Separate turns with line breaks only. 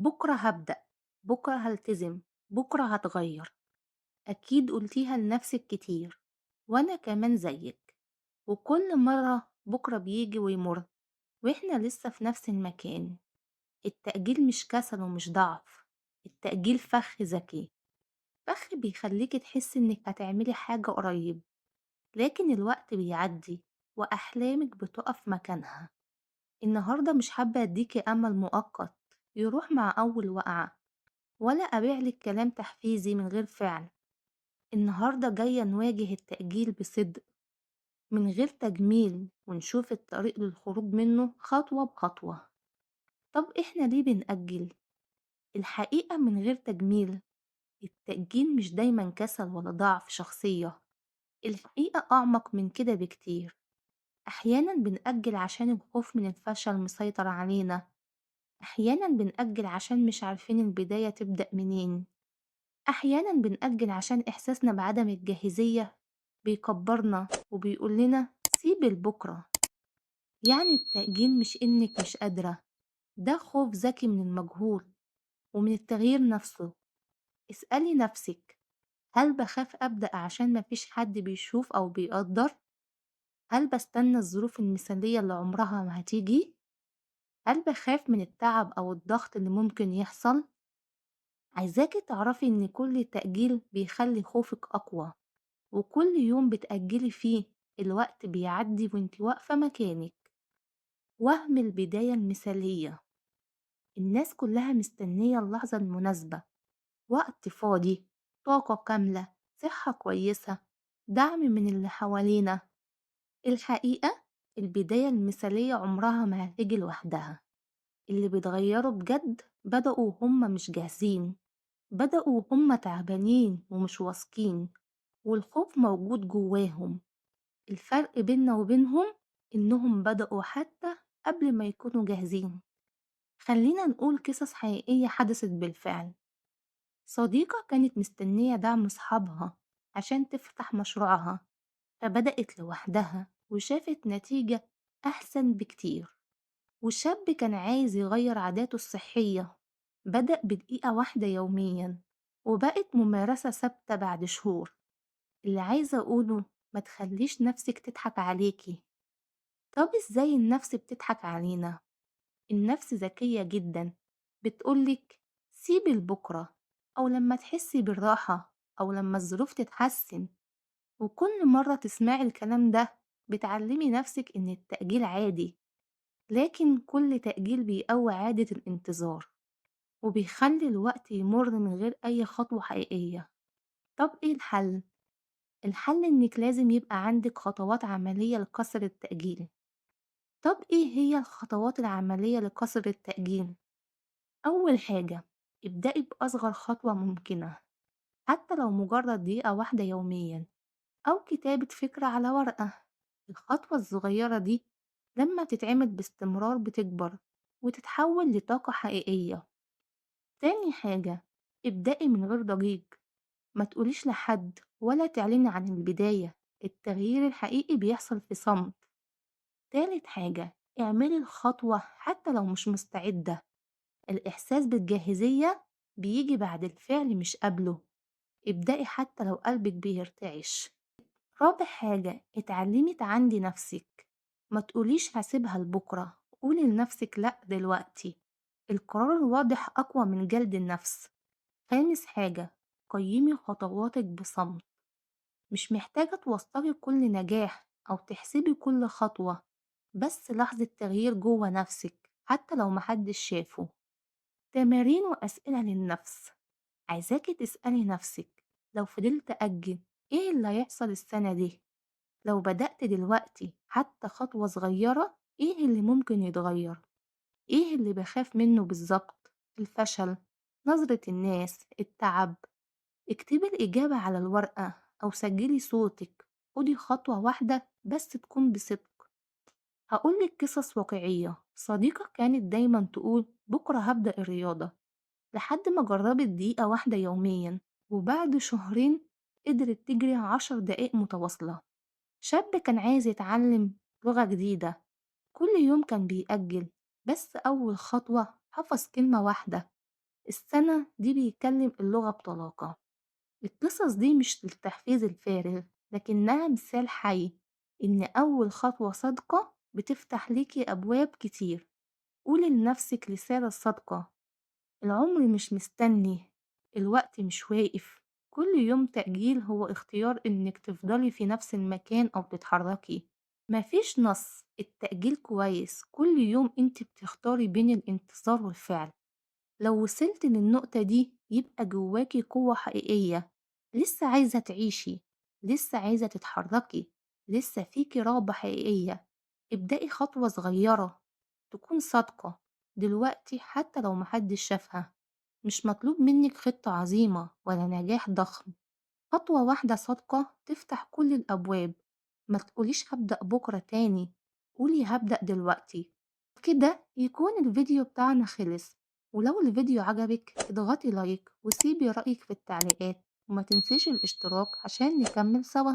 بكرة هابدأ، بكرة هالتزم، بكرة هاتغير. أكيد قلتيها لنفسك كتير، وأنا كمان زيك. وكل مرة بكرة بيجي ويمر وإحنا لسه في نفس المكان. التأجيل مش كسل ومش ضعف، التأجيل فخ ذكي، فخ بيخليكي تحسي إنك هتعملي حاجة قريب، لكن الوقت بيعدي وأحلامك بتقف مكانها. النهاردة مش حابة أديكي أمل مؤقت يروح مع أول وقعة، ولا أبيعلك كلام تحفيزي من غير فعل. النهاردة جاية نواجه التأجيل بصدق من غير تجميل، ونشوف الطريق للخروج منه خطوة بخطوة. طب إحنا ليه بنأجل؟ الحقيقة من غير تجميل، التأجيل مش دايما كسل ولا ضعف شخصية، الحقيقة أعمق من كده بكتير. أحيانا بنأجل عشان الخوف من الفشل مسيطر علينا، أحيانا بنأجل عشان مش عارفين البداية تبدأ منين، أحيانا بنأجل عشان إحساسنا بعدم الجاهزية بيكبرنا وبيقول لنا سيب البكرة. يعني التأجيل مش إنك مش قادرة، ده خوف ذكي من المجهول ومن التغيير نفسه. اسألي نفسك، هل بخاف أبدأ عشان مفيش حد بيشوف أو بيقدر؟ هل بستنى الظروف المثالية اللي عمرها ما هتيجي؟ هل بخاف من التعب أو الضغط اللي ممكن يحصل؟ عايزاكي تعرفي إن كل تأجيل بيخلي خوفك أقوى، وكل يوم بتأجلي فيه الوقت بيعدي وانت واقفة مكانك. وهم البداية المثالية، الناس كلها مستنية اللحظة المناسبة، وقت فاضي، طاقة كاملة، صحة كويسة، دعم من اللي حوالينا. الحقيقة البداية المثالية عمرها ما هتيجي لوحدها. اللي بيتغيروا بجد بدأوا وهم مش جاهزين، بدأوا وهم تعبانين ومش واثقين، والخوف موجود جواهم. الفرق بيننا وبينهم إنهم بدأوا حتى قبل ما يكونوا جاهزين. خلينا نقول قصص حقيقية حدثت بالفعل. صديقة كانت مستنية دعم أصحابها عشان تفتح مشروعها، فبدأت لوحدها وشافت نتيجة أحسن بكتير. وشاب كان عايز يغير عاداته الصحية، بدأ بدقيقة واحدة يوميا وبقت ممارسة ثابتة بعد شهور. اللي عايزة أقوله، ما تخليش نفسك تضحك عليكي. طب إزاي النفس بتضحك علينا؟ النفس ذكية جدا، بتقولك سيبي لبكرة، أو لما تحسي بالراحة، أو لما الظروف تتحسن. وكل مرة تسمعي الكلام ده بتعلمي نفسك إن التأجيل عادي، لكن كل تأجيل بيقوي عادة الانتظار وبيخلي الوقت يمر من غير أي خطوة حقيقية. طب إيه الحل؟ الحل إنك لازم يبقى عندك خطوات عملية لكسر التأجيل. طب إيه هي الخطوات العملية لكسر التأجيل؟ أول حاجة، ابدأي بأصغر خطوة ممكنة، حتى لو مجرد دقيقة واحدة يوميا أو كتابة فكرة على ورقة. الخطوة الصغيرة دي لما تتعمل باستمرار بتكبر وتتحول لطاقة حقيقية. تاني حاجة، ابدأي من غير ضجيج، ما تقوليش لحد ولا تعلني عن البداية، التغيير الحقيقي بيحصل في صمت. تالت حاجة، اعملي الخطوة حتى لو مش مستعدة، الإحساس بالجاهزية بيجي بعد الفعل مش قبله، ابدأي حتى لو قلبك بيرتعش. رابع حاجة، اتعلمي تعندي نفسك، ما تقوليش هسيبها لبكرة، قولي لنفسك لأ دلوقتي. القرار الواضح أقوى من جلد النفس. خامس حاجة، قيمي خطواتك بصمت، مش محتاجة توثقي كل نجاح أو تحسبي كل خطوة، بس لحظة تغيير جوه نفسك حتى لو محدش شافه. تمارين وأسئلة للنفس، عايزاكي تسألي نفسك، لو فضلت أجل إيه اللي هيحصل السنة دي؟ لو بدأت دلوقتي حتى خطوة صغيرة إيه اللي ممكن يتغير؟ إيه اللي بخاف منه بالظبط؟ الفشل، نظرة الناس، التعب. اكتبي الإجابة على الورقة أو سجلي صوتك. خدي خطوة واحدة بس تكون بصدق. هقولك قصص واقعية. صديقة كانت دايما تقول بكرة هبدأ الرياضة، لحد ما جربت دقيقة واحدة يوميا، وبعد شهرين قدرت تجري 10 دقايق متواصلة. شاب كان عايز يتعلم لغة جديدة، كل يوم كان بيأجل، بس أول خطوة حفظ كلمة واحدة السنة دي بيتكلم اللغة بطلاقة. القصص دي مش للتحفيز الفارغ، لكنها مثال حي إن أول خطوة صادقة بتفتح ليكي أبواب كتير. قولي لنفسك رسالة صادقة: العمر مش مستني، الوقت مش واقف، كل يوم تأجيل هو اختيار إنك تفضلي في نفس المكان أو تتحركي. مفيش نص التأجيل كويس، كل يوم انت بتختاري بين الانتظار والفعل. لو وصلت للنقطة دي يبقى جواكي قوة حقيقية، لسه عايزة تعيشي، لسه عايزة تتحركي، لسه فيكي رغبة حقيقية. ابدأي خطوة صغيرة تكون صادقة دلوقتي حتى لو محدش شافها. مش مطلوب منك خطة عظيمة ولا نجاح ضخم، خطوة واحدة صادقة تفتح كل الأبواب. ما تقوليش هبدأ بكرة تاني، قولي هبدأ دلوقتي. كده يكون الفيديو بتاعنا خلص، ولو الفيديو عجبك اضغطي لايك وسيبي رأيك في التعليقات، وما تنسيش الاشتراك عشان نكمل سوا.